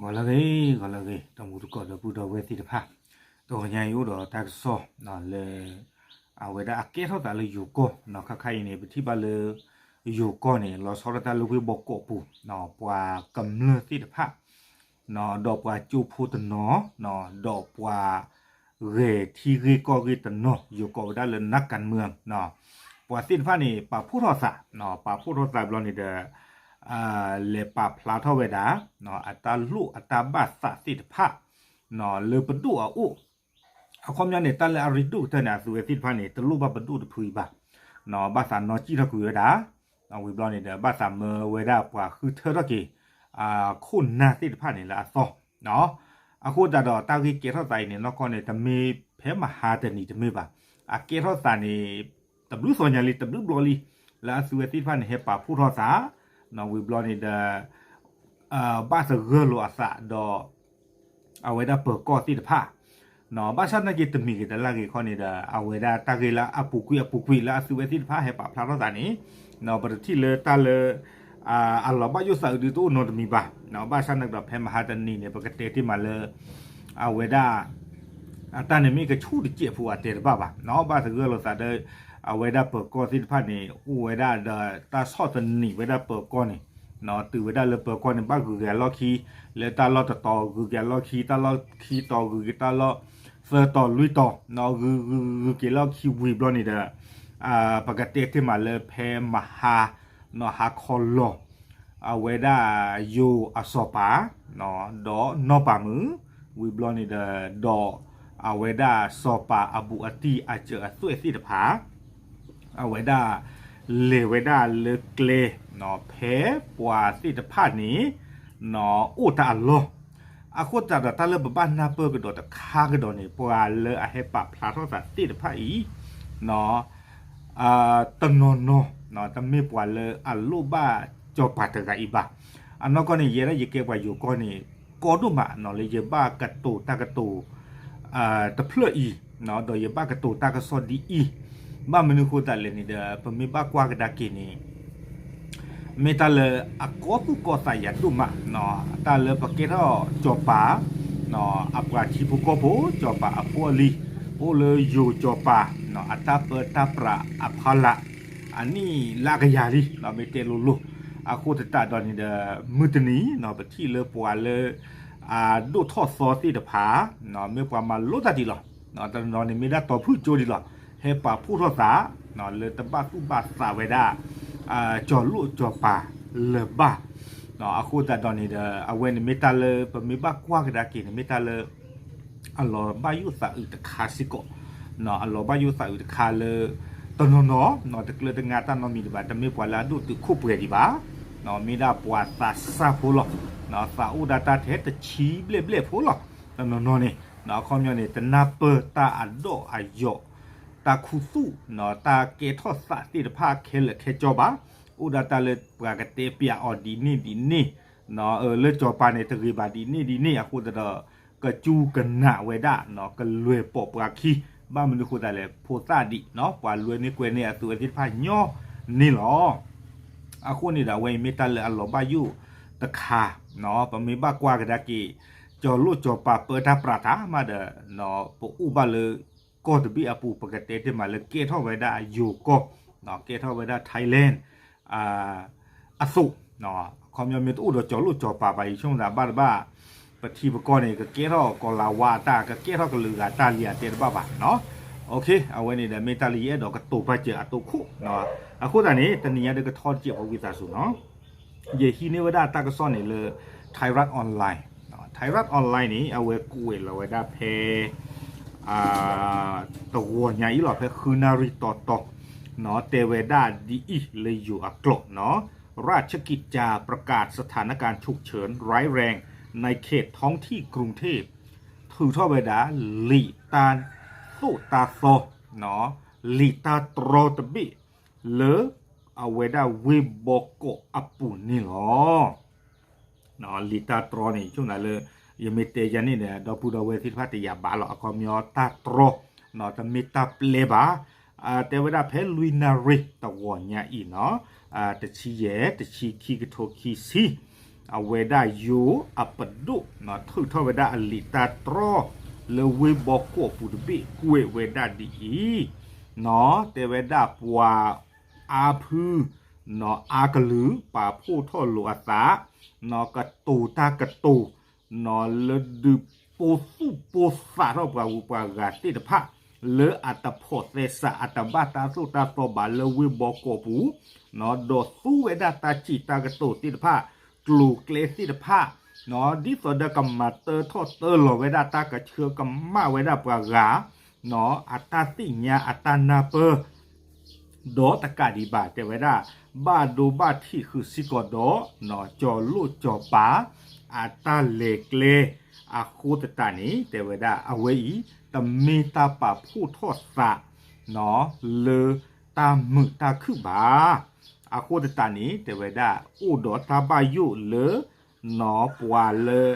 ဂီၤလၢအဂ့ၤ, ဂီၤလၢအဂ့ၤ ဒီမုၢ်သကိးဒီပုၢ်ဒီဝဲၢ်သ့ၣ်တဖၣ်, တဂီၤညါအံၤအိၣ်ဒီးတၢ်ကစီၣ်လၢ အဝဲဒၣ်အကဲထီၣ်သးလၢယိၤကီၢ်, ခါခါအံၤန့ၣ် ပထံၣ်ဘၣ်လၢ ယိၤကီၢ်န့ၣ် လီၤဆီဒၣ်တၢ်လၢဝ့ၢ်ဘီကီးပူၤ, ပှၤကမျၢၢ်သ့ၣ်တဖၣ် ဒီးပှၤကၠိဖိတနီၤ, ဒီးပှၤ ဂဲၤထံဂ့ၢ်ကီၢ်ဂ့ၢ်တနီၤ ယိၤကီၢ်ဝဲဒၣ်လၢ နးကၣ်မၢၣ်, ပှၤသ့ၣ်တဖၣ်န့ၣ် ပာ်ဖှိၣ်ထီၣ်သး, ပာ်ဖှိၣ်ထီၣ်သးဘျီန့ၣ်ဒီး လဲၤပာ်ဖျါထီၣ်ဝဲဒၣ် အတၢ်လိၣ်အတၢ်ဘၣ်သးသ့ၣ်တဖၣ် လၢပဒိၣ်အအိၣ်, အခီပညီန့ၣ် တၢ်လၢအရ့ဒိၣ်ကတၢၢ်န့ၣ် အသုဝဲသ့ၣ်တဖၣ်န့ၣ် တလိၣ်ဘၣ်ပဒိၣ်တဖုအံၤဘၣ်, ဘၣ်သးနီၢ်ကံၣ်ထီၣ်ကွံာ်ဝဲဒၣ်, ဝံၤဘျီန့ၣ်ဒီး ဘၣ်သးမၢဝဲဒၣ်ပှၤဃုထၢထီၣ်က့ၤ ခိၣ်နၢ်သ့ၣ်တဖၣ်န့ၣ်လၢအသီ အဃိသတးဒီး တၢ်ဂ့ၢ်ကဲထီၣ်သးအံၤန့ၣ် နီၢ်ကီၢ်န့ၣ် တမ့ၢ်ဖဲမဟါတနံၤတမ့ၢ်ဘၣ်, အကဲထီၣ်သးန့ၣ် တဘျုးသီညါလံ တဘျုးဘျီလံ, လၢအသုဝဲသ့ၣ်တဖၣ်န့ၣ် ဟဲပာ်ဖှိၣ်ထီၣ်သး, ဝံၤဘျီန့ၣ်ဒီး ဘၣ်သဂၢၢ်လိာ်အသးဒီး အဝဲဒၣ်ပၢၤကီၢ်သ့ၣ်တဖၣ်, ဘၣ်ဆၣ်နာ်က့တမံၤဂ့ၤတလၢ်ဂ့ၤခီန့ၣ်ဒီး အဝဲဒၣ်တၢ်ဂ့ၢ်လၢအပူၤကွံာ်အပူၤကွံာ်လၢအသုဝဲသ့ၣ်တဖၣ်ဟဲပာ်ဖျါထီၣ်သးန့ၣ်, ပတထံၣ်လၢတၢ်လၢ အလီၤဘၣ်ယိၣ်သးအုးဒုးတအိၣ်နီတမံၤဘၣ်, ဘၣ်ဆၣ်နာ်က့ဒီးဖဲမဟါတနံၤန့ၣ် ပကတဲတ့ၢ်မးလၢ အဝဲဒၣ် အတၢ်န့ၣ်မ့ၢ်ကဆူၣ်တစဲးဖိအတဲတဘၣ်ဘၣ်, ဘၣ်သဂၢၢ်လိာ်သးဒီး အဝဲဒၣ်ပၢၤကီၢ်သ့ၣ်တဖၣ်န့ၣ် အိၣ်ဝဲဒၣ်ဒီးတၢ်ဆီၣ်သနံးဝဲဒၣ်ပၢၤကီၢ်န့ၣ်, တုၤဝဲဒၣ်လၢပၢၤကီၢ်န့ၣ် ဘၣ်ဂုၤက့ၤအလီၢ်ခံ လၢတၢ်လီၢ်တတီၤဂုၤက့ၤအလီၢ်ခံ တၢ်လီၢ်ခံတီၤဂုၤက့ၤတၢ်လီၢ် သၢတီၤလွံၢ်တီၤ ဂုၤဂုၤဂုၤက့ၤလီၢ်ခံဝံၤဘျီန့ၣ်ဒီး ပကတဲတ့ၢ်မးလၢဖဲမဟါ ဟါခီလီၤ အဝဲဒၣ်ယိၤအစီၤပၤ ဒီးနီၢ်ပၤမုၣ် ဝံၤဘျီန့ၣ်ဒီး ဒီးအဝဲဒၣ်စီၤပၤအဘူးအတံၢ်အစၢၤအသွဲၣ်သ့ၣ်တဖၣ် အဝဲဒၣ် လဲၤဝဲဒၣ်လၢကျဲ ဖဲပှၤသ့ၣ်တဖၣ်န့ၣ် အိၣ်တၢ်အလီၢ်, အဃိသတးဒီးတၢ်လၢပဘၣ်နၢ်ပၢၢ်ကဒီးတခါကဒီးန့ၣ် ပှၤလၢအဟဲပာ်ဖျါထီၣ်သးသ့ၣ်တဖၣ်အံၤ တနီၤနီၤ တမ့ၢ်ပှၤလၢအလိၣ်ဘၣ်စီၤပၤတဂၤအံၤဘၣ်. အနီၢ်ကီၢ်န့ၣ် ယဲဒၣ်ယကဲပှၤယိၤကီၢ်န့ၣ် ကီဒိၣ်မးလၢယဘၣ်ကတိၤတၢ်ကတိၤ တဖျၢၣ်အံၤ ဒီးယဘၣ်ကတိၤတၢ်ကစီၣ်ဒ်အံၤ, ဘၣ်မနုၤဃိသတးလဲၣ်န့ၣ်ဒီး ပမ့ၢ်ဘၣ်ကွၢ်ကဒါက့ၤန့ၣ် မ့ၢ်တၢ်လၢအကီသူၣ်ကီသးယၤဒိၣ်မး, တၢ်လၢပကဲထီၣ်စီၤပၤ အပှၤထံဖိကီၢ်ဖိ စီၤပၤအဖိအလံၤ အိၣ်လၢယိၤစီၤပၤ အတၢ်ပၢတၢ်ပြးအဖီလာ် အနံၣ်လၢအကယၤလံ မ့ၢ်တဲလိၤလိၤ, အဃိသတးဒီးန့ၣ်ဒီး မုၢ်တနံၤ ပထံၣ်လၢပှၤလၢ အဒိၣ်ထီၣ်သီသ့ၣ်တဖၣ် မ့ၢ်ပှၤမၤလိတၢ်ဒံးလီၤ. တနီၤန့ၣ်မ့ၢ်ဒၣ်တီၤဖုၣ်ကၠိဒံးလီၤ. ဟဲပာ်ဖှိၣ်ထီၣ်သး လၢတဘၣ်သူၣ်ဘၣ်သးဝဲဒၣ် စီၤလိၣ်စီၤပၤလၢၤဘၣ်. အဃိသတးဒီးန့ၣ်ဒီး အဝဲန့ၣ်မ့ၢ်တၢ်လၢပမ့ၢ်ဘၣ်ကွၢ်ကဒါက့ၤန့ၣ် မ့ၢ်တၢ်လၢ အလီၤဘၣ်ယိၣ်သးအုးတခါစ့ၢ်ကီး, အလီၤဘၣ်ယိၣ်သးအုးတခါလၢ တနီၤနီၤ တကျၢၤတငါတၢ်နီတမံၤဒံးဘၣ်, တမ့ၢ်ပှၤလၢအဒိၣ်တုာ်ခိၣ်ပှဲၤဒံးဘၣ်, မ့ၢ်ဒၣ်ပှၤသးစၢ်ဖိလီၤ. သးအိၣ်ဒၣ်တၢ်ထဲတဆံဘျဲၣ်ဘျဲၣ်ဖိလီၤ. တနီၤနီၤန့ၣ် အခီပညီန့ၣ် တနၢ်ပၢၢ်တၢ်အဒိၣ်အယိာ် တၢ်ခူသူၣ် တၢ်ကဲထီၣ်သးသ့ၣ်တဖၣ်ခဲလၢာ်ခဲဆ့ဘၣ်. အိၣ်ဒၣ်တၢ်လၢပှၤကတဲပျးအီၤဒ်န့ၣ်ဒ်န့ၣ် လၢစီၤပၤန့ၣ်တဂ့ၤဘၣ်ဒ်န့ၣ်ဒ်န့ၣ် အဃိသတးဒီး ကစူၢ်ကနာ်ဝဲဒၣ် ကလွဲၢ်ပိာ်ပှၤခံ ဘၣ်မနုၤဃိသတးလဲၣ် ဖိသၣ်ဒံး ပှၤလွဲန့ၢ်ကွဲန့ၢ်အသုးဝဲသ့ၣ်တဖၣ်ညီန့ၣ်လီၤ. အဃိန့ၣ်ဒီး အဝဲအံၤမ့ၢ်တၢ်လၢအလီၤဘၣ်ယိၣ်တခါ, ပမ့ၢ်ဘၣ်ကွၢ်ကဒါက့ၤ စီၤလိၣ်စီၤပၤပၢတၢ်ပြးတၢ်မးဒီး ပအိၣ်ဘၣ်လၢ ကီၢ်တဘ့ၣ်အပူၤ ပကတဲတ့ၢ်မးလၢကဲထီၣ်ဝဲဒၣ်ယိၤကီၢ်, ကဲထီၣ်ဝဲဒၣ် Thailand အသိး, အခီပညီမ့ၢ်တအိၣ်ဒီးစီၤလိၣ်စီၤပၤဘၣ်အံၤ ဆိကမိၣ်သးဘၣ်တဘၣ် ပထံပကီၢ်န့ၣ် ကကဲထီၣ်ကီၤလၤဝါအတၢ် ကကဲထီၣ်ကလုာ်ဂၤတၢ်လံဧါတဲတဘၣ်ဘၣ်နီၤ. အဝဲန့ၣ်ဒီးမ့ၢ်တၢ်လၢယအဲၣ်ဒိးကတိၤပာ်စၢၤအတိခိၣ်, အဃိသတးန့ၣ် တနံၤညါဒုးကထီတစဲးဖိဝံသးစူၤနီၤ. ယဟံးန့ၢ်ဝဲဒၣ်တၢ်ကစီၣ်န့ၣ်လၢ Thairath Online, Thairath Online န့ၣ် အဝဲကွဲးလီၤဝဲဒၣ်ဖဲ တဂီၤညါအံၤလီၤ ဖဲဃုနၣ်ရံၣ်တီတီ တဲဝဲဒၣ်ဒ်အံၤလၢယိၤအကျိာ်နီၤ, ราชกิจจาประกาศสถานการณ์ฉุกเฉินร้ายแรงในเขตท้องที่กรุงเทพฯ ထုးထီၣ်ဝဲဒၣ် လံာ်တၢ်သိၣ်တၢ်သီ လံာ်တၢ်တြီတဘ့ၣ် လၢ အဝဲဒၣ်ဝ့ၢ်ဘီကီးအပူၤန့ၣ်လီၤ. လံာ်တၢ်တြီန့ၣ် ဆိကမိၣ်လၢ ယမ့ၢ်တဲယၤန့ၣ်ဒီး ဒီပုၢ်ဒီဝဲၢ်သ့ၣ်တဖၣ်တယာ်ဘၣ်လီၤ. အခီပညီတၢ်တြီ တမ့ၢ်တၢ်ပျဲဘၣ်, တဲဝဲဒၣ်ဖဲလွံၢ်နၣ်ရံၣ်တဂီၤညါအံၤနီၤ, တဆံယဲၢ် တဆံခံ ကထိခံဆံ အဝဲဒၣ်ယိၤအပဒိၣ် ထုးထီၣ်ဝဲဒၣ်အလံာ်တၢ်တြီ လၢဝ့ၢ်ဘီကီာ်ပူၤတဘ့ၣ် ကွဲးဝဲဒၣ်ဒ်အံၤ, တဲဝဲဒၣ်ပှၤအါဖု အါကလုာ် ပာ်ဖှိၣ်ထီၣ်လိာ်အသး ကတိၤတၢ်ကတိၤ လၢဒုးပိာ်သူၣ်ပိာ်သးထီၣ်ပှၤဂုၤပှၤဂၤသ့ၣ်တဖၣ် လၢအတဖိးသဲစး အတဘၣ်တၢ်သိၣ်တၢ်သီဘၣ်လၢဝ့ၢ်ဘီကီာ်ပူၤ, ဒီးသူဝဲဒၣ်တၢ်စံးတၢ်ကတိၤသ့ၣ်တဖၣ် ကျိၤကျဲသ့ၣ်တဖၣ် ဒ်သိးဒီးကမၤတၢထီၣ်တၢလီၤဝဲဒၣ်တၢ်ကဆှၢကမၣ်ဝဲဒၣ်ပှၤဂၤ အတၢ်သ့ၣ်ညါအတၢ်နၢ်ပၢၢ် ဒီးတကးဒံးဘၣ် တဲဝဲဒၣ် ဘၣ်ဒိဘၣ်ထံးဃုာ်စ့ၢ်ကီးဒီး ကၠီၤလိၣ်ကၠီၤပၤ အတၢ်လဲၤကျဲအဃိသတးန့ၣ် တဲဝဲဒၣ်အဝဲအံၤ တမ့ၢ်တၢ်ပာ်ဖှိၣ်ထီၣ်သး လၢတၢ်မုာ်တၢ်ခုၣ်ဘၣ်. အဃိသတးန့ၣ် တဲဝဲဒၣ် အိၣ်ဒီးတၢ်ဘၣ်ယိၣ်လၢ ပှၤလၢ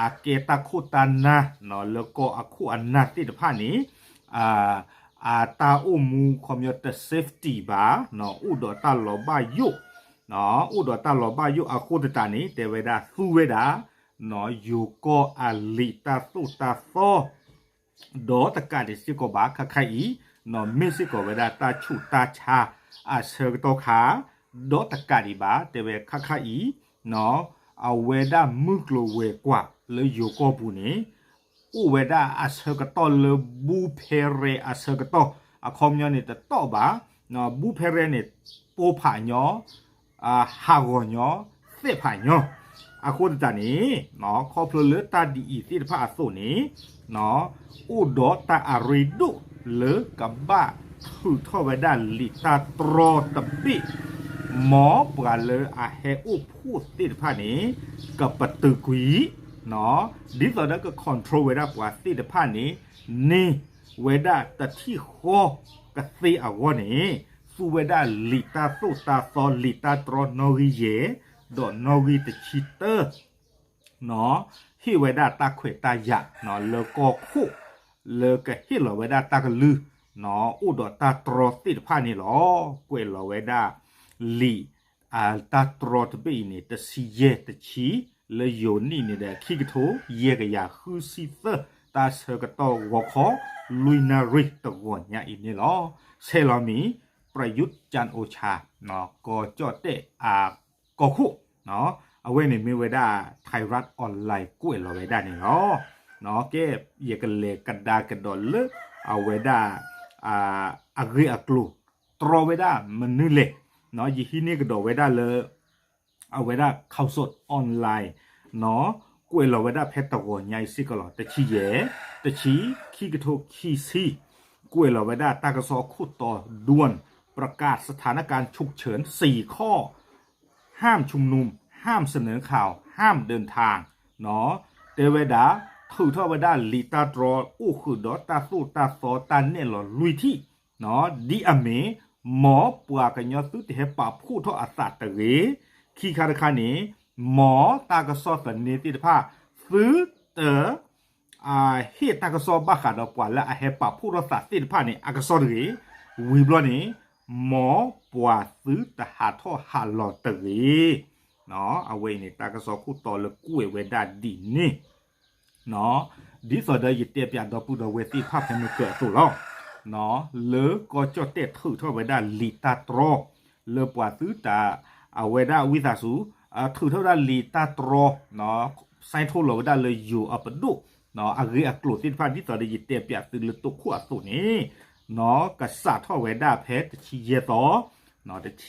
အကဲတၢ်ခိၣ်တၢ်နၢ် လၢကီၢ်အခိၣ်အနၢ်သ့ၣ်တဖၣ်န့ၣ် အတၢ်အိၣ်မူခီပညီတ safety ဘၣ်, အိၣ်ဒီးတၢ်လီၤဘၣ်ယိၣ်, အိၣ်ဒီးတၢ်လီၤဘၣ်ယိၣ်အဃိသတးန့ၣ် တဲဝဲဒၣ်သူဝဲဒၣ် ယိၤကီၢ်အလံာ်တၢ်သိၣ်တၢ်သီ ဒီးတကးဒံးစ့ၢ်ကီးဘၣ် ခါခါအံၤ မ့ၢ်စ့ၢ်ကီးဝဲဒၣ်တၢ်ဆူးတၢ်ဆါအဆၢကတီၢ်ခါ, ဒီးတကးဒံးဘၣ် တဲဝဲခါခါအံၤ အဝဲဒၣ်မုၢ်ကျိၤဝဲၤကွာ်လၢယိၤကီၢ်ပူၤန့ၣ် အိၣ်ဝဲဒၣ်အဆၢကတီၢ်လၢ ဘူးဖဲရဲအဆၢကတီၢ် အခီပညီန့ၣ်တတီၢ်ဘၣ်, ဘူးဖဲရဲန့ၣ် ပိၢ်ဖးညီ ဟးဂီၤညီ သဲးဖးညီ, အဃိသတးန့ၣ် ခီဖျိလၢတၢ်ဒ်အံၤသ့ၣ်တဖၣ်အသိးန့ၣ် အိၣ်ဒီးတၢ်အရ့ဒိၣ်လၢကဘၣ်ထုးထီၣ်ဝဲဒၣ်လံာ်တၢ်တြီတဘ့ၣ်, မ်ပှၤလၢအဟဲအိၣ်ဖှိၣ်သ့ၣ်တဖၣ်န့ၣ် ကပတုာ်ကွံာ် ဒ်သိးဒီးက control ဝဲဒၣ်ပှၤသ့ၣ်တဖၣ်န့ၣ် န့ၢ်ဝဲဒၣ်တထံၣ်ဃီကသ့အဂီၢ်န့ၣ် သူဝဲဒၣ်လံာ်တၢ်သိၣ်တၢ်သီ လံာ်တၢ်တြီနီၣ်ဂံၢ်ယဲၢ် ဒီးနီၣ်ဂံၢ်တဆံတၢ ဟ့ၣ်ဝဲဒၣ်တၢ်ခွဲးတၢ်ယာ် လၢကီၢ်ခိၣ် လၢကဟ့ၣ်လီၤဝဲဒၣ်တၢ်ကလုၢ် အိၣ်ဒီးတၢ်တြီသ့ၣ်တဖၣ်န့ၣ်လီၤ. ကွဲးလီၤဝဲဒၣ်လံာ် တၢ်တြီတဘ့ၣ်အံၤန့ၣ် တဆံယဲၢ်တဆံ လၢယိၤနံၣ်န့ၣ်ဒီး ခံကထိယဲၢ်ကယၤဃုဆံသၢ တၢ်ဆၢကတီၢ်ဂီၤခီ လွံၢ်နၣ်ရံၣ်တဂီၤညါအံၤန့ၣ်လီၤ. ဆဲးလီၤမံၤ ပရယူး ကၠၣ်အိၣ်ဆၣ် ကီၢ်ကၠီၣ်တဲၣ်အကီၢ်ခိၣ် အဝဲန့ၣ်မ့ၢ်ဝဲဒၣ် Thairath Online ကွဲးလီၤဝဲဒၣ်န့ၣ်လီၤ. ကဲ ယကလဲၤကဒါကဒီးလၢ အဝဲဒၣ် အဂ့ၢ်အကျိၤ တြီဝဲဒၣ်မနုၤလဲၣ်, ယဟံးန့ၢ်ကဒီးဝဲဒၣ်လၢ အဝဲဒၣ် Khaosod Online ကွဲးလီၤဝဲဒၣ်ဖဲတဂီၤညါအံၤစ့ၢ်ကီးလီၤ. တဆံယဲၢ်, တဆံ, ခံကထိခံဆံ, ကွဲးလီၤဝဲဒၣ်တၢ်ကစီၣ်အခိၣ်တီ ด่วน ประกาศสถานการณ์ฉุกเฉินสี่ข้อ ห้ามชุมนุม ห้ามเสนอข่าว ห้ามเดินทาง တဲဝဲဒၣ် ထုးထီၣ်ဝဲဒၣ်လံာ်တၢ်တြီအိၣ်ဃုာ်ဒီးတၢ်သိၣ်တၢ်သီတၢ်နဲၣ်လီၤလွံၢ်ထံၣ် ဒ်အမ့ၢ် မ်ပှၤကညီသုတဟဲပာ်ဖှိၣ်ထီၣ်အသးတဂ့ၤ, ခံခါတခါန့ၣ် မ်တၢ်ကစီၣ်သန့သ့ၣ်တဖၣ် သုတ ဟ့ၣ်တၢ်ကစီၣ်ဘၣ်ဃးဒီးပှၤလၢအဟဲပာ်ဖှိၣ်ထီၣ်သးသ့ၣ်တဖၣ်န့ၣ် အကစီၣ်တဂ့ၤ, ဝံၤဘျီန့ၣ် မ်ပှၤသုတဟးထီၣ်ဟးလီၤတဂ့ၤ. အဝဲအံၤန့ၣ် တၢ်ကစီၣ်ခိၣ်တီလၢကွဲးဝဲဒၣ်ဒ်န့ၣ် ဒ်သိးဒီးယတဲပၠးဒီပုၢ်ဒီဝဲၢ်သ့ၣ်တဖၣ်ဖဲမုၢ်ကၢအသိးလီၤ. လၢကီၢ်ကၠီၣ်တဲၣ်ထုးထီၣ်ဝဲဒၣ်လံာ်တၢ်တြီ လၢပှၤသုတၢ် အဝဲဒၣ်ဝံသးစူၤ ထုးထီၣ်ဝဲဒၣ်လံာ်တၢ်တြီ စဲးထိလီၤဝဲဒၣ်လၢယိၤအပဒိၣ် အဂ့ၢ်အကျိၤသ့ၣ်တဖၣ် ဒ်သိးဒီးယတဲပၠးသုလၢတိခိၣ်အသိးန့ၣ် ကစးထီၣ်ဝဲဒၣ်ဖဲတဆံယဲၢ်သီ တဆံ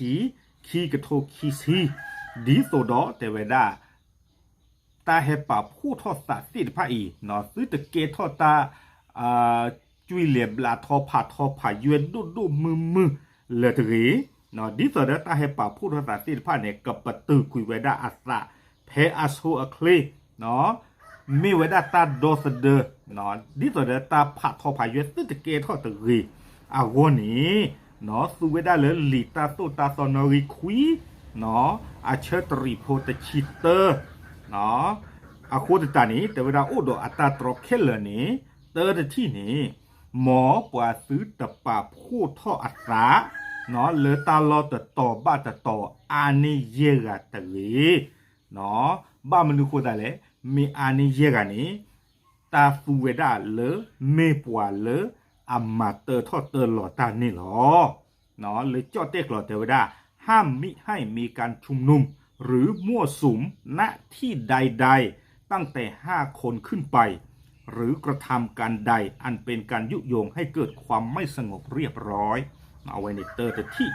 ခံကထိခံဆံ ဒ်သိးဒီးတဲဝဲဒၣ် တၢ်ဟဲပာ်ဖှိၣ်ထီၣ်သးသ့ၣ်တဖၣ်အံၤ သုတကဲထီၣ်တၢ် ကွံာ်လဲၤဘျးထီဖးထီဖးယွဲဒိၣ်ဒိၣ်မုၢ်မုၢ်လၢၤတဂ့ၤ, ဒ်သိးဒီးတၢ်ဟဲပာ်ဖှိၣ်ထီၣ်သးသ့ၣ်တဖၣ်န့ၣ် ကပတုာ်ကွံာ်ဝဲဒၣ်အသး ဖဲအဆိအချ့ မ့ၢ်ဝဲဒၣ်တၢ်ဒီသဒၢ ဒ်သိးဒီးတၢ်ဖးထီဖးယွဲသုတကဲထီၣ်တဂ့ၤအဂီၢ်န့ၣ် သူဝဲဒၣ်လၢလံာ်တၢ်သိၣ်တၢ်သီနီၣ်ဂံၢ်ခွံ အဆၢတရံးဖိတဆံတၢ အဃိသတးန့ၣ် တဲဝဲဒၣ်အိၣ်ဒီးအတၢ်တြီခဲလၢာ်န့ၣ် တၢတထံၣ်န့ၣ် မ်ပှၤသုတပာ်ဖှိၣ်ထီၣ်အသး လၢတၢ်လီၢ်တတီၤဘၣ်တတီၤအါန့ၢ်ယဲၢ်ဂၤတဂ့ၤ ဘၣ်မနုၤဃိသတးလဲၣ်, မ့ၢ်အါန့ၢ်ယဲၢ်ဂၤန့ၣ် တၢ်သူဝဲဒၣ်လၢ မ့ၢ်ပှၤလၢအမၤတၢထီၣ်တၢလီၤတၢ်န့ၣ်လီၤ. လၢကၠီၣ်တဲၣ်ကျိာ်တဲဝဲဒၣ် ห้ามมิให้มีการชุมนุมหรือมั่วสุม ณ ที่ใดๆ ตั้งแต่ ห้าคนขึ้นไป หรือกระทำการใดอันเป็นการยุยงให้เกิดความไม่สงบเรียบร้อย အဝဲန့ၣ်တၢတထံၣ်,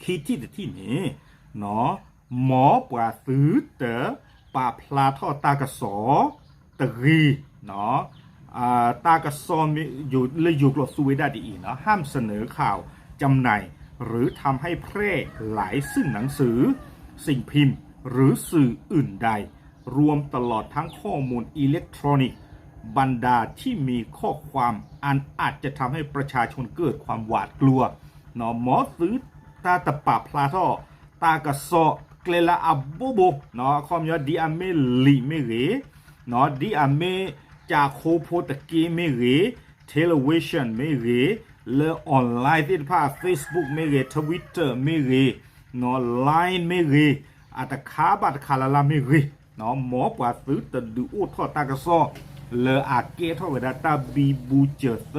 ခံထံၣ်တထံၣ်န့ၣ် မ်ပှၤသုတပာ်ဖျါထီၣ်တၢ်ကစီၣ်တဂ့ၤ, တၢ်ကစီၣ်လၢယိၤကျိာ်သူဝဲဒၣ်ဒ်အံၤ, ห้ามเสนอข่าวจำหน่าย หรือทำให้แพร่หลายซึ่งหนังสือ สิ่งพิมพ์ หรือสื่ออื่นใด รวมตลอดทั้งข้อมูลอิเล็กทรอนิกส์ บรรดาที่มีข้อความอันอาจจะทำให้ประชาชนเกิดความหวาดกลัว မ်သုတၢ်တပာ်ဖျါထီၣ် တၢ်ကစီၣ်ကျဲလၢအဘိဘိ, အခီပညီဒ်အမ့ၢ်လံာ်မ့ၢ်ဂ့ၤ, ဒ်အမ့ၢ်ကၠးခိဖိတက့မ့ၢ်ဂ့ၤ, television မ့ၢ်ဂ့ၤ, လၢ online သ့ၣ်တဖၣ် Facebook မ့ၢ်ဂ့ၤ, Twitter မ့ၢ်ဂ့ၤ, Line မ့ၢ်ဂ့ၤ, အတခါဘၣ်တခါလၢ်လၢ်မ့ၢ်ဂ့ၤ, မ်ပှၤသုတဒုးအိၣ်ထီၣ်တၢ်ကစီၣ် လၢအကဲထီၣ်ဝဲဒၣ်တၢ်ဘံဘူစၢၤသ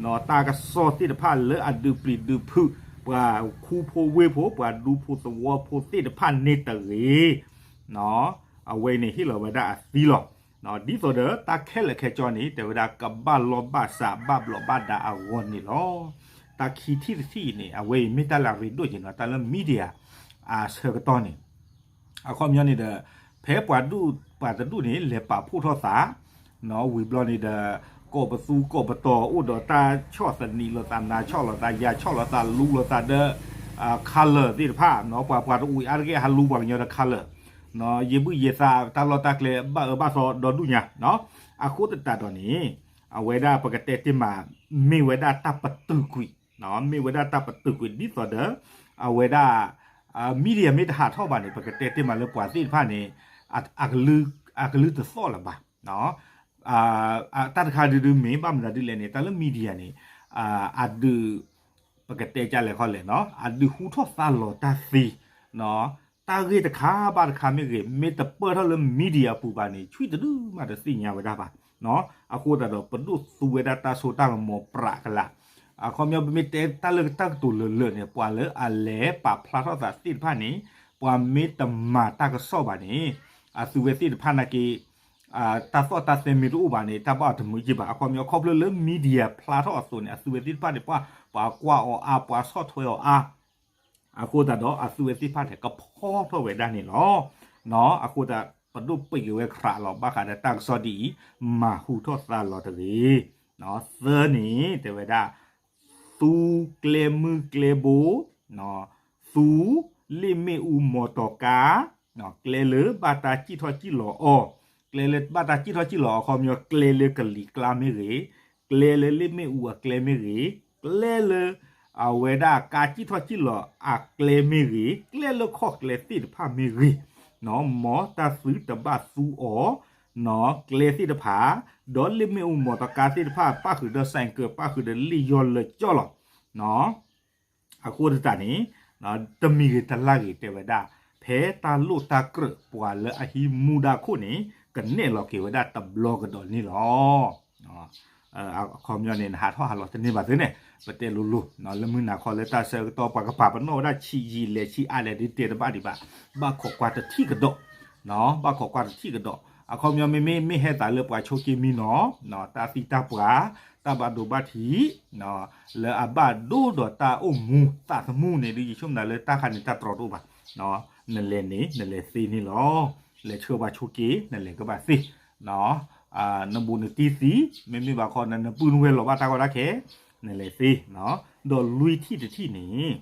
ၢ, တၢ်ကစီၣ်သ့ၣ်တဖၣ်လၢအဒုးပျံၤဒုးဖုး ပှၤခူဖိဝ့ၢ်ဖိ ပှၤဒူဖိသဝီဖိသ့ၣ်တဖၣ်န့ၣ်တဂ့ၤ, အဝဲန့ၣ်ဟ့ၣ်လီၤဝဲဒၣ်အသံလီၤ. ဒ်သိးဒီးတၢ်ခဲလၢာ်ခဲဆ့န့ၣ် တဲဝဲဒၣ်ကဘၣ်လီၢ်ဘၣ်စးဘၣ်ဘျီးဘၣ်ဒါအဂီၢ်န့ၣ်လီၤ. တၢ်ခံထံၣ်တထံၣ်အံၤန့ၣ် အဝဲအံၤမ့ၢ်တၢ်လၢအရ့ဒိၣ်က့ၤနီၤ တၢ်လၢ media အဆၢကတီၢ်န့ၣ် အခီပညီန့ၣ်ဒီး ဖဲပှၤဒူၣ်ပှၤတဒူၣ်န့ၣ် လဲၤပာ်ဖှိၣ်ထီၣ်သး ဝံၤဘျီန့ၣ်ဒီး ကိးပသူကိးပတီၤ အိၣ်ဒီးတၢ်ဆီၣ်သနံးလိာ်သး နၤဆီၣ်လိာ်သး ယၤဆီၣ်လိာ်သး လူလိာ်သးဒီး color သ့ၣ်တဖၣ် ပှၤပှၤတအိၣ်အါတက့ၢ် ဟးလူပှၤကညီဒီး color ယံာ်ဘုၣ်ယံာ်သး တၢ်လီၢ်တၢ်ကျဲဘၣ်အၢဘၣ်သီဒီဒူၣ်ညါ အဃိသတးဒီးန့ၣ် အဝဲဒၣ်ပကတဲတ့ၢ်မး မ့ၢ်ဝဲဒၣ်တၢ်ပတုာ်ကွံာ် မ့ၢ်ဝဲဒၣ်တၢ်ပတုာ်ကွံာ် ဒ်သိးဒီး အဝဲဒၣ် media မ့ၢ်တဟးထီၣ်ဘၣ်န့ၣ် ပကတဲတ့ၢ်မးလၢပှၤသ့ၣ်တဖၣ်န့ၣ် အကလုၢ်တသီၣ်လၢၤဘၣ်. တၢ်တခါဒုဒုမ့ၢ်ဘၣ်မနုၤဒ်လဲၣ်န့ၣ် တၢ်လၢ media န့ၣ် အဒုး ပကတဲကလဲၣ်ခီလဲၣ် အဒုးဟူထီၣ်သါလီၤတၢ်သ့ တၢ်ဂ့ၢ်တခါဘၣ်တခါမ့ၢ်ဂ့ၤ မ့ၢ်တပၢၢ်ထီၣ်လၢ media အပူၤဘၣ်န့ၣ် ဆွံၣ်တဒုမးတသ့ၣ်ညါဝဲဒၣ်ဘၣ်. အဃိသတးဒီး ပဒိၣ်သူဝဲဒၣ်တၢ်စိတၢ်ကမီၤပြးကလာ် အခီပညီပမ့ၢ်တဲတၢ်လၢတၢ်ကတိၤလၢာ်လၢာ်န့ၣ် ပှၤလၢအလဲၤပာ်ဖျါထီၣ်သးသ့ၣ်တဖၣ်န့ၣ် ပှၤမ့ၢ်တမၤတၢ်ကစီၣ်ဘၣ်န့ၣ် အသုဝဲသ့ၣ်တဖၣ်နာ်က့ တၢ်သီၣ်တၢ်သဲမ့ၢ်တအိၣ်ဘၣ်န့ၣ် တၢ်ဘၣ်အီၤတမုာ်က့ဘၣ်. အခီပညီခီဖျိလၢ media ဖျါထီၣ်အသိးန့ၣ် အသုဝဲသ့ၣ်တဖၣ်န့ၣ် ပှၤကွၢ်အီၤအါ ပှၤဆီၣ်ထွဲအီၤအါ အဃိသတးဒီး အသုဝဲသ့ၣ်တဖၣ်န့ၣ် ကဖီထီၣ်ဝဲဒၣ်န့ၣ်လီၤ. အဃိသတး ပဒိၣ်ပ့းက့ၤဝဲခရးလီၤ ဘၣ်ဃးဒီးတၢ်ကစီၣ်ဒ်အံၤ မၤဟူထီၣ်သါလီၤတဂ့ၤ. သၢန့ၣ် တဲဝဲဒၣ် သူကျဲမုၢ်ကျဲဘိ, သူလ့ၣ်မ့ၣ်အူမီတီကါ, ကျဲလၢဘၣ်တၢ်စံၣ်ထီၣ်စံၣ်လီၤအီၤ, ကျဲလၢဘၣ်တၢ်စံၣ်ထီၣ်စံၣ်လီၤအီၤ အခီပညီ ကျဲလၢကလံၤကျါမ့ၢ်ဂ့ၤ, ကျဲလၢလ့ၣ်မ့ၣ်အူအကျဲမ့ၢ်ဂ့ၤ, ကျဲလၢ အဝဲဒၣ်ကါစံၣ်ထီၣ်စံၣ်လီၤအကျဲမ့ၢ်ဂ့ၤ, ကျဲလၢခီၣ်ကျဲသ့ၣ်တဖၣ်မ့ၢ်ဂ့ၤ, မ်တၢ်သုတဘၣ်သူအီၤ ကျဲသ့ၣ်တဖၣ်, ဒီးလ့ၣ်မ့ၣ်အူမီတီကါသ့ၣ်တဖၣ် ပၣ်ဃုာ်ဒီး ဆိုင်ကယ် ပၣ်ဃုာ်ဒီးလ့ၣ်ယီၢ်လၢာ်ကၠီလီၤ. အဃိသတးန့ၣ် တမံၤဂ့ၤတလၢ်ဂ့ၤတဲဝဲဒၣ် ဖဲတၢ်လိၣ်တၢ်ကြၢးပှၤလၢအဟံးမူဒါခိၣ်န့ၣ် ကနဲၣ်လီၤက့ၤဝဲဒၣ်တဘျီကဒီးန့ၣ်လီၤ. အခီပညီန့ၣ် နဟးထီၣ်ဟးလီၤတန့ၢ်ဘၣ်သုန့ၣ် ပတဲလိၤလိၤ လၢမုၢ်နၤခီလၢတၢ်ဆၢကတီၢ် ပှၤကပာ်ပနီၣ်ဝဲဒၣ်ဆံးယံာ်လဲၢ်ဆံးအါလဲၢ်ဒ်တဲတဘၣ်ဒံးဘၣ် ဘၣ်ခိးကွၢ်တထံၣ်ကဒီး ဘၣ်ခိးကွၢ်တထံၣ်ကဒီး အခီပညီမ့မ့ၢ်မ့ၢ်ဟဲသးလၢပှၤဆိးက့မံနီၤ တၢ်သံတၢ်ပှၢ် တၢ်ဘၣ်ဒိဘၣ်ထံး လၢအဘၣ်ဒိဒီးတၢ်အိၣ်မူသးသမူန့ၣ် ဒ်ယဆိကမိၣ်လၢတၢ်ခါန့ၣ်တၢ်တြီတအိၣ်ဘၣ် နလဲၤန့ၣ် နလဲၤသ့န့ၣ်လီၤ. လဲၤဆှၢပှၤဆိးက့ နလဲၤကဘၣ်သ့ နဘူးနတံၢ်သံ မ့မ့ၢ်ဘၣ်ခီ နပုၢ်နဝဲၢ်လီၤဘၣ်တၢ်ကီတၢ်ခဲ နလဲၤသ့ ဒီးလွံၢ်ထံၣ်တထံၣ်န့ၣ်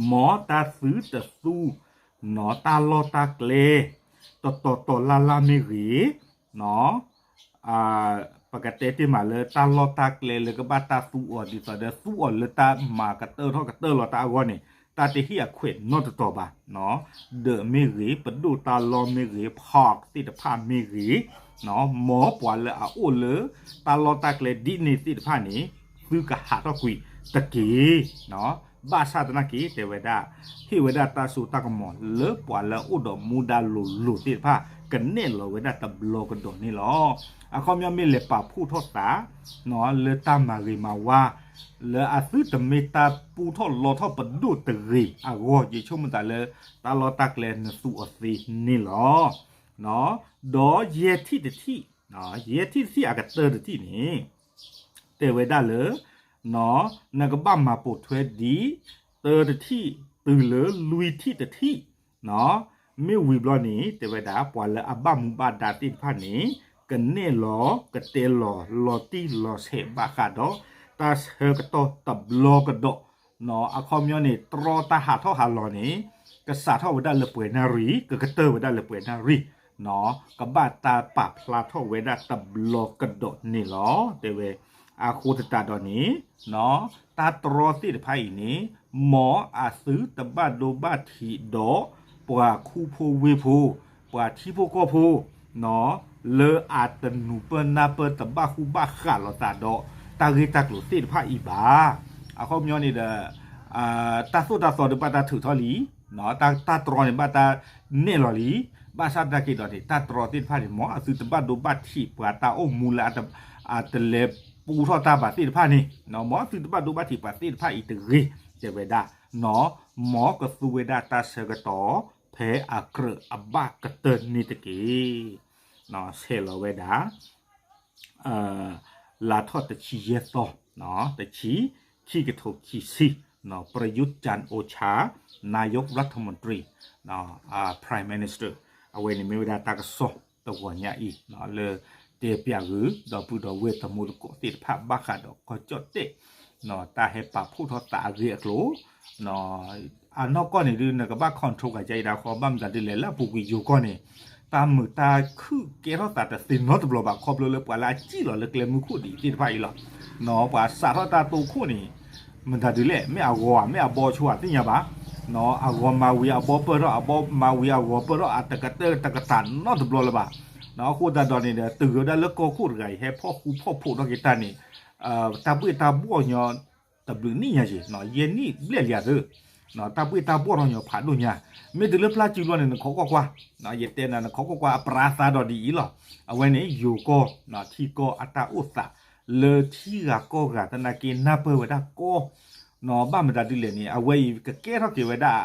မ်တၢ်သုတသူ တၢ်လီၢ်တၢ်ကျဲ တတီၤတီၤလၢ်လၢ်မ့ၢ်ဂ့ၤ ပကတဲတ့ၢ်မးလၢတၢ်လီၢ်တၢ်ကျဲလၢကဘၣ်တၢ်သူအီၤဒ်သိးဒီး သူအီၤလၢတၢ်မၤကတၢၢ်ထီၣ်ကတၢၢ်လီၤတၢ်အဂီၢ်န့ၣ် တၢ်တဟ့ၣ်အခွဲးနီတတီၤဘၣ် ဒၢးမ့ၢ်ဂ့ၤ ပဒိၣ်တၢ်လီၢ်မ့ၢ်ဂ့ၤ park သ့ၣ်တဖၣ်မ့ၢ်ဂ့ၤ မ်ပှၤလၢအအိၣ်လၢတၢ်လီၢ်တၢ်ကျဲဒ်န့ၣ်သ့ၣ်တဖၣ်န့ၣ် သုကဟးထီၣ်ကွံာ်တက့ၢ်. ဘၣ်ဆၣ်သနာ်က့ တဲဝဲဒၣ် ဟ့ၣ်ဝဲဒၣ်တၢ်စိတၢ်ကမီၤလၢပှၤလၢအအိၣ်ဒီးမူဒါလိၤလိၤသ့ၣ်တဖၣ် ကနဲၣ်လီၤဝဲဒၣ်တဘျီကဒီးန့ၣ်လီၤ. အခီပညီမ့ၢ်လဲၤပာ်ဖှိၣ်ထီၣ်သး လၢတၢ်မၤဂ့ၤမၤဝါ လၢအသုတမ့ၢ်တၢ်ပူထီၣ်လီထီၣ်ပဒိၣ်တဂ့ၤအဂီၢ် ယဆိကမိၣ်သးလၢ တၢ်လီၢ်တၢ်ကျဲနသူအီၤသ့န့ၣ်လီၤ. ဒီးယဲၢ်ထံၣ်တထံၣ်, ယဲၢ်ထံၣ်တထံၣ်အကတၢၢ်တထံၣ်န့ၣ် တဲဝဲဒၣ်လၢ နကဘၣ်မၤပိာ်ထွဲဒ် တၢတထံၣ်တုၤလၢလွံၢ်ထံၣ်တထံၣ်, မ့ၢ်ဝံၤဘျီန့ၣ် တဲဝဲဒၣ် ပှၤလၢအဘၣ်မူဘၣ်ဒါသ့ၣ်တဖၣ်န့ၣ် ကနဲၣ်လီၤ ကတဲလီၤ လီၤတံၢ်လီၤဆဲးဘၣ်ဃးဒီး တၢ်ဆၢကတီၢ်တဘျီကဒီး အခီပညီန့ၣ် တြီတၢ်ဟးထီၣ်ဟးလီၤန့ၣ် ကစးထီၣ်ဝဲဒၣ်လၢပှဲၤနၣ်ရံၣ်, ကကတၢၢ်ဝဲဒၣ်လၢပှဲၤနၣ်ရံၣ်, ကဘၣ်တၢ်ပာ်ဖျါထီၣ်ဝဲဒၣ်တဘျီကဒီးန့ၣ်လီၤ. တဲဝဲ အဃိသတးဒီးန့ၣ် တၢ်တြီသ့ၣ်တဖၣ်အံၤန့ၣ် မ်အသုတဘၣ်ဒိဘၣ်ထံးဒီး ပှၤခူဖိဝ့ၢ်ဖိ, ပှၤထံဖိကီၢ်ဖိ လၢအတနူၤပၢၢ်နၢ်ပၢၢ်တဘၣ်ဃူဘၣ်ဃးလိာ်သးဒီး တၢ်ဂ့ၢ်တၢ်ကျိၤသ့ၣ်တဖၣ်အံၤဘၣ်. အခီပညီန့ၣ်ဒီး တၢ်သိၣ်တၢ်သီဒီးဘၣ်တၢ်ထုးထီၣ်လံ, တၢ်တြီန့ၣ် ဘၣ်တၢ်နဲၣ်လီၤလံ, ဘၣ်ဆၣ်သနာ်က့ဒီးန့ၣ် တၢ်တြီသ့ၣ်တဖၣ်န့ၣ် မ်အသုတဘၣ်ဒိဘၣ်ထံးပှၤတၢ်အိၣ်မူလၢ အတလဲၤပူထီၣ်တၢ်ဘၣ်သ့ၣ်တဖၣ်န့ၣ်, မ်အသုတဘၣ်ဒိဘၣ်ထံးပှၤသ့ၣ်တဖၣ်အံၤတဂ့ၤ, တဲဝဲဒၣ်, မ်ကသူဝဲဒၣ်တၢ်ဆၢကတီၢ် ဖဲအကြၢးအဘၣ်ကတၢၢ်န့ၣ်တက့ၢ်. ဆဲးလီၤဝဲဒၣ် လါထီၣ်တဆံယဲၢ်သီ, တဆံ ခံကထိခံဆံ, ประยุทธ์ จันทร์โอชา นายกรัฐมนตรี Prime Minister အဝဲန့ၣ်မ့ၢ်ဝဲဒၣ်တၢ်ကစီၣ်တဂီၤညါအံၤ လၢတဲပၠးဂုာ် ဒီပုၢ်ဒီဝဲၢ်တမူတကိးသ့ၣ်တဖၣ် ဘၣ်ဃးဒီးကီၢ်ကၠီၣ်တဲၣ် တၢ်ဟဲပာ်ဖှိၣ်ထီၣ်သးအဂ့ၢ်အကျိၤ အနီၢ်ကီၢ်န့ၣ်ဒုး နကဘၣ် control ကယါအံၤဒၣ်ဃီ ဘၣ်မတၤဒ်လဲၣ် လၢအပူၤကွံာ်ယိၤကီၢ်န့ၣ် တၢ်မုာ်တၢ်ခုၣ်ကဲထီၣ်သးတသ့နီတဘျီဘၣ် ခီဖျိလၢပှၤလၢအစံၣ်လီၤလၢကျဲမုၢ်ခိၣ်ဒ်အံၤသ့ၣ်တဖၣ်အံၤလီၤ. ပှၤစးထီၣ်တၢ်တိခိၣ်န့ၣ် မတၤဒ်လဲၣ် မ့ၢ်အဂီၤဧါ မ့ၢ်အဘီဆိဧါ သ့ၣ်ညါဘၣ်. အဂီၤမၤဝံၤအဘီပၢၢ်ထီၣ် အဘီမၤဝံၤအဂီၤပၢၢ်ထီၣ် အတကတၢၢ်တကတၢၢ်နီတဘျီလၢၤဘၣ်. အဃိသတးဒီးန့ၣ်ဒီး တုၤဝဲဒၣ်လၢကီၢ်ခိၣ်တဂၤအံၤ ဟဲဖီၣ်ဃူဖီၣ်ဖိးထီၣ်က့ၤတၢ်န့ၣ် တၢ်ဘှ့ၣ်တၢ်ဘှီၣ်ညီ တဘျုးနံၣ်ညါက့ၤ ယဲၢ်နံၣ်ဘျဲၣ်လံအသၢ တၢ်ဘှ့ၣ်တၢ်ဘှီၣ်ထီၣ်ညီဖးဒိၣ်ညါ, မ့ၢ်တုၤလၢပျၢ်စုဘျီန့ၣ် နခိးကွၢ်ကွၢ်, ယတဲနၤ နခိးကွၢ်ကွၢ် အပြၤသးဒီးဒ်အံၤလီၤ. အဝဲန့ၣ် ယိၤကီၢ် ထံကီၢ်အတၢ်အိၣ်သး လၢထံဂၤကီၢ်ဂၤသနာ်က့ နၢ်ပၢၢ်ဝဲဒၣ်ကီၢ် ဘၣ်မတၤဒ်လဲၣ်န့ၣ် အဝဲအံၤကကဲထီၣ်က့ၤဝဲဒၣ်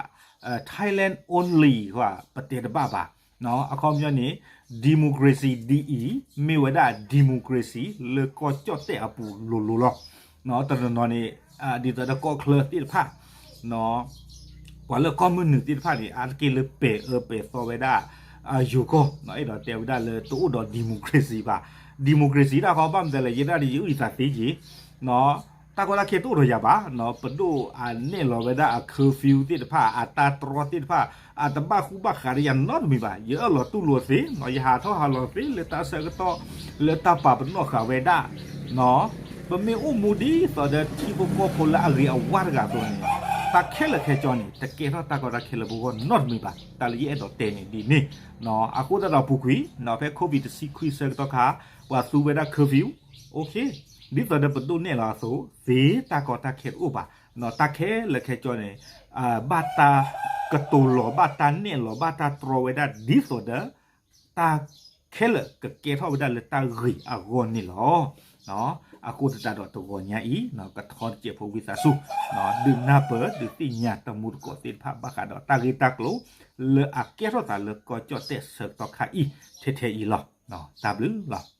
Thailand only ပတဲတဘၣ်ဘၣ်. အခီပညီန့ၣ် democracy ဒ်အံၤ မ့ၢ်ဝဲဒၣ် democracy လၢကီၢ်ကၠီၣ်တဲၣ်အပူၤလိၤလိၤလီၤ. တနီၤနီၤန့ၣ် ဒ်သိးဒီးကီၢ်ချၢသ့ၣ်တဖၣ် ပှၤလၢကီၢ်မုၢ်နုာ်သ့ၣ်တဖၣ်န့ၣ် အါတက့ၢ်လၢပဲာ်အၢပဲာ်သီဝဲဒၣ် ယိၤကီၢ် အဲၣ်ဒိးတဲဝဲဒၣ်လၢတအိၣ်ဒီး democracy ဘၣ်. democracy ဒၣ်ဃီဘၣ်မတၤလဲၣ် ယဲဒၣ်ဒီးယအုၣ်ယသးသ့က့ၤ တၢ်ကီတၢ်ခဲတအိၣ်ဒီးယၤဘၣ်. ပဒိၣ်အနဲၣ်လီၤဝဲဒၣ်အ curfew သ့ၣ်တဖၣ် အတၢ်တြီသ့ၣ်တဖၣ် အတဘၣ်ဃူဘၣ်ဃးဒီးယၤနီတမံၤဘၣ်. ယအၢၣ်လီၤတူၢ်လိာ်သ့ ယဟးထီၣ်ဟးလီၤသ့ လၢတၢ်ဆၢကတီၢ် လၢတၢ်ပာ်ပနီၣ်ဃာ်ဝဲဒၣ် ပမ့ၢ်အိၣ်မူဒ်သိးဒီးထံဖိကီၢ်ဖိလၢအဂ့ၤအဝါတဂၤအသိးန့ၣ် တၢ်ခဲလၢာ်ခဲဆ့န့ၣ် တကဲထီၣ်တၢ်ကီတၢ်ခဲလၢပဂီၢ်နီတမံၤဘၣ်. တၢ်လၢယအဲၣ်ဒိးတဲန့ၣ်ဒ်န့ၣ် အဃိသတးဒီးပူၤကွံာ် ဖဲ COVID တဆံခွံဆၢကတီၢ်ခါ ပှၤသူဝဲဒၣ် curfew, okay, ဒ်သိးဒီးပဒိၣ်နဲၣ်လီၤအသိး သ့တၢ်ကီတၢ်ခဲတအိၣ်ဘၣ်. တၢ်ခဲလၢာ်ခဲဆ့န့ၣ် ဘၣ်တၢ်ကတိၤလီၤ ဘၣ်တၢ်နဲၣ်လီၤ ဘၣ်တၢ်တြီဝဲဒၣ်ဒ်သိးဒီး တၢ်ခဲလၢာ်ကကဲထီၣ်ဝဲဒၣ်လၢတၢ်ဂ့ၤအဂီၢ်န့ၣ်လီၤ. အဃိသတးဒီးတဂီၤညါအံၤ ကထီတစဲးဖိဝံသးစူၤ ဒုးနၢ်ပၢၢ်ဒုးသ့ၣ်ညါတမူတကိးသ့ၣ်တဖၣ် ဘၣ်ဃးဒီးတၢ်ဂ့ၢ်တၢ်ကျိၤ လၢအကဲထီၣ်သးလၢကီၢ်ကၠီၣ်တဲၣ်ဆၢကတီၢ်ခါအံၤ ထဲထဲအံၤလီၤ. တၢ်ဘျုးလီၤ.